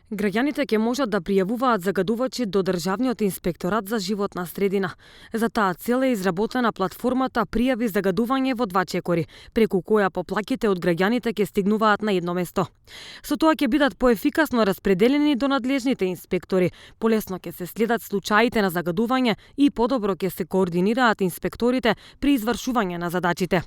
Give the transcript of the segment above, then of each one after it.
Граѓаните ќе можат да пријавуваат загадувачи до Државниот инспекторат за животна средина. За таа цел е изработена платформата Пријави загадување во 2 чекори, преку која поплаките од граѓаните ќе стигнуваат на едно место. Со тоа ќе бидат поефикасно распределени до надлежните инспектори, полесно ќе се следат случаите на загадување и подобро ќе се координираат инспекторите при извршување на задачите.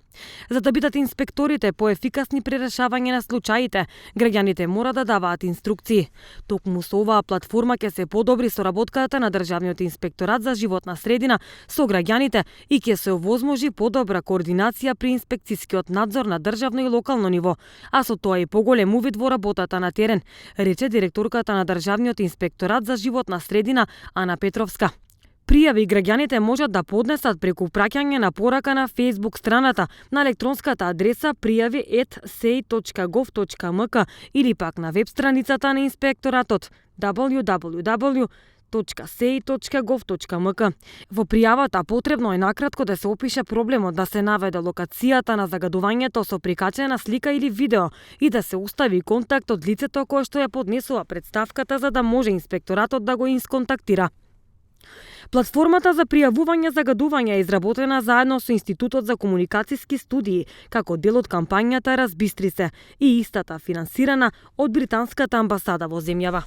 За да бидат инспекторите поефикасни при решавање на случаите, граѓаните мора да даваат инструкции. Токму со оваа платформа ќе се подобри соработката на Државниот инспекторат за животна средина со граѓаните и ќе се овозможи подобра координација при инспекцијскиот надзор на државно и локално ниво, а со тоа и поголем увид во работата на терен, рече директорката на Државниот инспекторат за животна средина Ана Петровска. Пријави граѓаните можат да поднесат преку праќање на порака на Facebook страната на електронската адреса prijavi@sei.gov.mk или пак на веб страницата на инспекторатот www.sei.gov.mk. Во пријавата потребно е накратко да се опише проблемот, да се наведе локацијата на загадувањето со прикачена слика или видео и да се остави контакт од лицето кое што ја поднесува претставката за да може инспекторатот да го исконтактира. Платформата за пријавување загадување е изработена заедно со Институтот за комуникацијски студии, како дел од кампањата Разбистри се, и истата финансирана од британската амбасада во земјава.